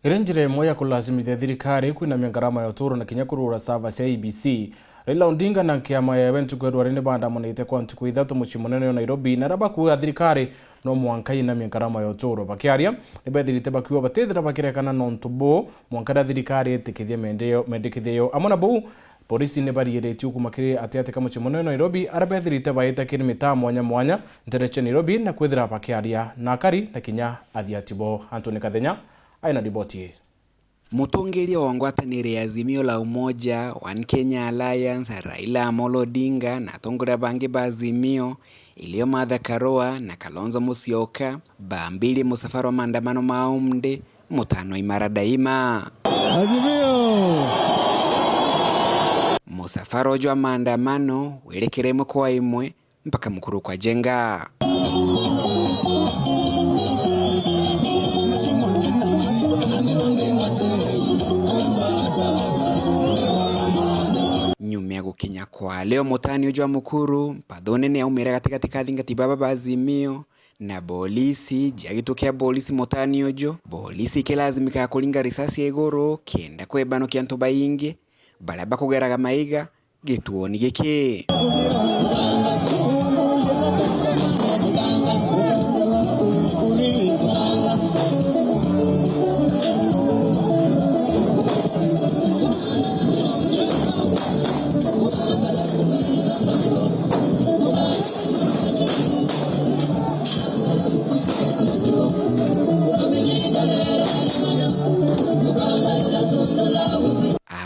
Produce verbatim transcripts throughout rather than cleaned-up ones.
Iri njira imwe ya kulazimithia thirikari kwinamia ngarama ya uturo na kinya kurura sava cia I E B C. Raila Odinga na kiama yawe ntuku ya rwari ni baandamanite kwa ntuku ithatu mucii munene wa Nairobi, na aria bakuuga thirikari no mwanka inamie ngarama ya uturo. Bakiaria, ni bethirite bakiuga batithira bakirekana nontu buu, mwanka riria thirikari itikithie mendeo-, mendekithio yao. Amwe na buu, polisi ni bariiritie ukuma kiri atiati ka mucii munene wa Nairobi, aria bethirite baite kiri mitaa mwanya mwanya ntere cia Nairobi, na kwithira bakiaria na akari na kinya athiati bo. Anthony Kathenya aina riboti ii. Mutongeria wa ngwataniro ya Azimio la Umoja, One Kenya Alliance, Raila Amolo Odinga na atongoria bangi ba Azimio, ilio Martha Karua na Kalonzo Musyoka, baambirie musafara wa maandamano ma umde mutano imara daima. Azimio! Musafara uju wa maandamano werekere imwe kwa imwe mpaka mukuru kwa Jenga. Nyuma ya gukinya kwa leo mutani uju wa mukuru, mpatho nene yaumire gatigati ka athingati baba ba Azimio na bolisi, ja gituo kia bolisi mutani uju, bolisi ikilazimika kuringa risasi ya iguru kenda kwebanokia antu baingi baria bakugeraga maiga gituoni giki.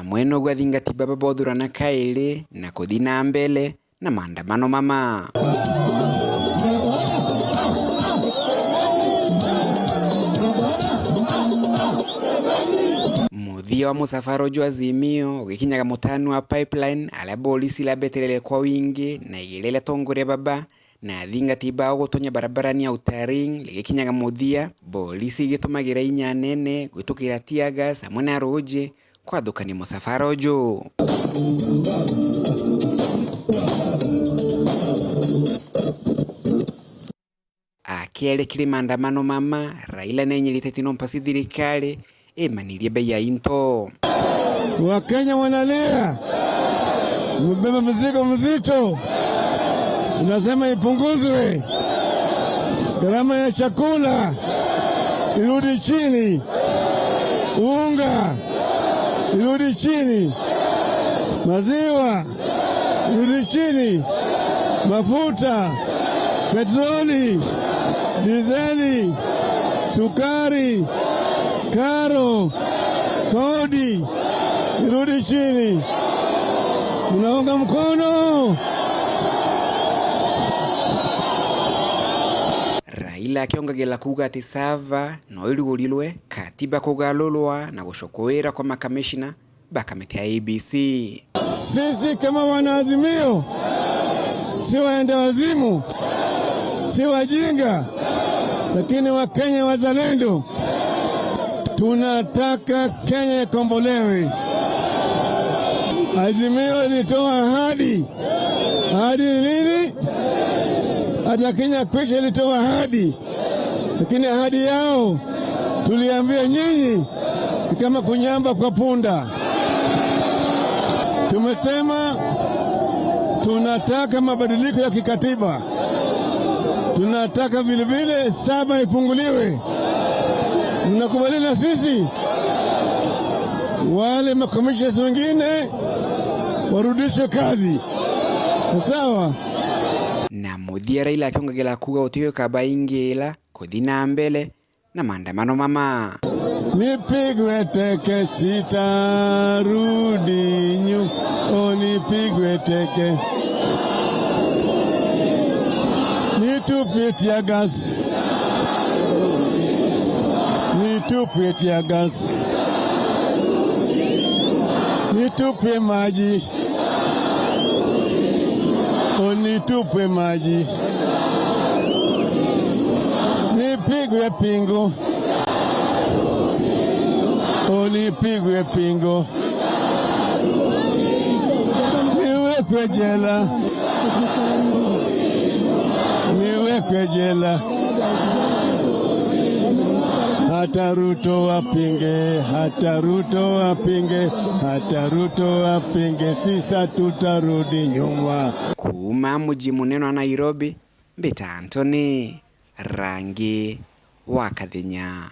Amwe noguo athingati baba bothurana kairi na kuthi na mbele na maandamano mama. Muthia wa musafara uju wa Azimio ugikinyaga mutanu wa Pipeline, aria bolisi irabeterere kwa wingi na igirere atongoria baba na athingati bao gutonya barabarani ya Outer Ring rigikinyaga muthia, bolisi igitumagira inya nene gwitukira tear gas amwe na ruuji kwathukania musafara uju. Akiaria kiri maandamano mama, Raila ni ainyirite ati no mpasi thirikari imanirie bei ya into. Wakenya wanalia, mmebeba mzigo mzito, unasema ipunguzwe, gharama ya chakula irudi chini, unga irudi chini, maziwa irudi chini, mafuta, petroli, dizeli, sukari, karo, kodi irudi chini. Mnaunga mkono? Raila akiongagira kuuga ati sava no irugurirwe, katiba kugarurwa na gucokoira kwa makamishina ba kamiti ya I E B C. Sisi kama wanaazimio si waenda wazimu, si wajinga, lakini Wakenya wazalendo, tunataka Kenya ikombolewe. Azimio ilitoa ahadi. Ahadi ni nini? Hata Kenya Kwanza ilitoa ahadi. Lakini ahadi yao tuliambia nyinyi ni kama kunyamba kwa punda. Tumesema tunataka mabadiliko ya kikatiba. Tunataka vile vile saba ifunguliwe. Mnakubaliana na sisi? Wale makomishona wengine warudishwe kazi. Sawa? Na muthia Raila akiongagira kuuga gutigwe kaba ingi ila kuthi na mbele na maandamano mama. Nipigwe teke, sitarudi nyu-, o nipigwe teke. Nitupwe tear gas. Nitupwe tear gas. Nitupwe maji. O nitupwe maji. Nipigwe pingu. O nipigwe pingu. Niwekwe jela. Niwekwe jela. Hata Ruto apinge, hata Ruto apinge, hata Ruto apinge, sisi hatutarudi nyuma. Kuuma muji munene wa Nairobi, mbita Anthony Rangi wa Kathenya.